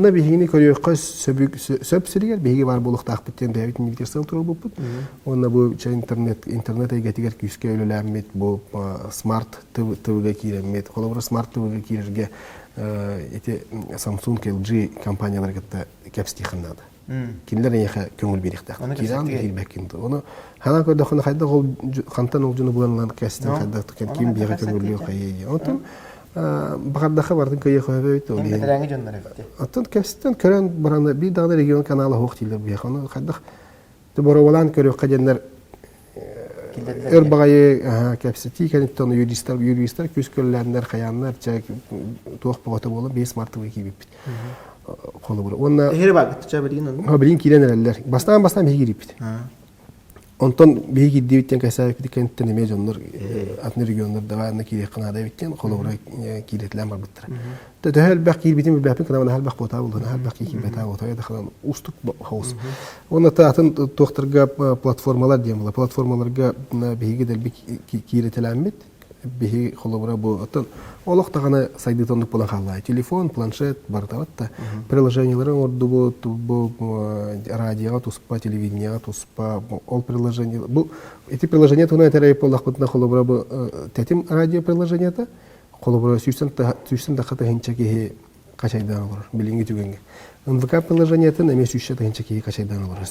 Ханна биһигини көрүөххэ сөп сиригэр биһиги баар буолуохтаахпыт диэн бэйэбит иннибитигэр сыл туруорбуппут. Уонна бу интернет интернет эйгэтигэр күүскэ үлэлээммит, бу смарт ТВ-га киирэммит. Холобура смарт ТВ-га киирэргэ ити Samsung, LG компаниялары кытта кэпсэтиэххин наада. Кинилэр эйиэхэ көҥүл биэриэхтээхтэр. Киирэн киирбэккин. Ону ханаан көрдөххүнэ хайдах ол хантан ол дьону булан ылан кэстэн хайдах ким биэҕэ көҥүллүөх хайыы. Онтон баҕардаха бардын кыйыах өбөйт ол иһин. Бэтэрээнги дьоннор эбит. Оттон кэстэн көрөн баран биир даҕаны регион канала суох дииллэр биһиэхэ. Ону хайдах боруобалаан көрүөххэ диэннэр өр баҕайы кэпсэтии кэнниттэн юристар юристар күүс көллээннэр хайааннар чэ туох бөҕөтө буолан биэс мартыга киирбиппит холобура уонна Эһири бааргыт чэ билигин онно билигин киирэн эрэллэр бастаан бастаан биһиги киирбиппит онтон биһиги киирдибит диэн кэпсээбиппит кэнниттэн эмиэ дьоннор атын регионнар давай анна киириэххэ наада эбит диэн холобура киирэтилээн барбыттара Төһө элбэх киирбитин билбэппин, кына наһаа элбэх куотаа булду, наһаа элбэх киирбэтээ буолта, это уустук хаус. Уонна атын туохтарга платформалар диэн була. Платформаларга биһиги дэлби киирэтэлээммит, биһиги холобура бу оттон олох даҕаны сайдыыта оннук буолан хаалла. Телефон, планшет барытабыт да приложениелары оҥордубут, бу радиоҕа туспа, телевидениеҕа туспа, ол приложение бу ити приложение туһунан этэр буоллахпытына холобура бу тэтим радио приложениета Холобура, сүүстэн тахха тыһыынча киһи хачайдаан олорор билиҥҥи түгэҥҥэ. НВК приложениетын эмиэ сүүсчэ тыһыынча киһи хачайдаан олорор.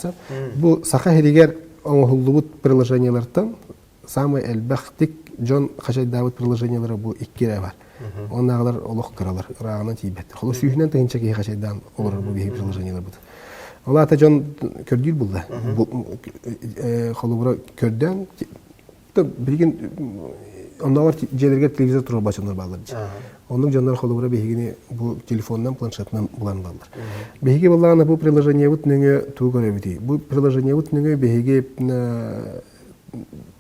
Бу Саха сиригэр оҥоһуллубут приложениелартан самый элбэхтик дьон хачайдаабыт приложениелара бу икки эрэ бар. Оннааҕылар олох кыралар, ырааҕынан тиийбэттэр. Холобур, сүүһүнэн тыһыынча киһи хачайдаан олорор бу биһиги приложениеларбыт. Ол аата дьон көрдүүр булла. Холобура, көрдөөн Билигин оннооҕор дьиэлэригэр телевизор туруорбат дьоннор бааллар дии. Оннук дьоннор холобура биһигини бу телефонунан, планшетынан булан ылаллар. Биһиги былаана бу приложениебыт нөҥүө тугу көрөбүтүй? Бу приложениебыт нөҥүө биһиги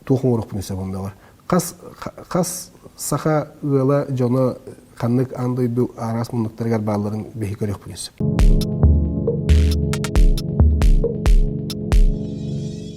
туох оҥоруохпун сөп оннооҕор. Хас хас саха ыала дьоно ханнык аан дойду араас муннуктарыгар баалларын биһиги көрүөхпүн сөп.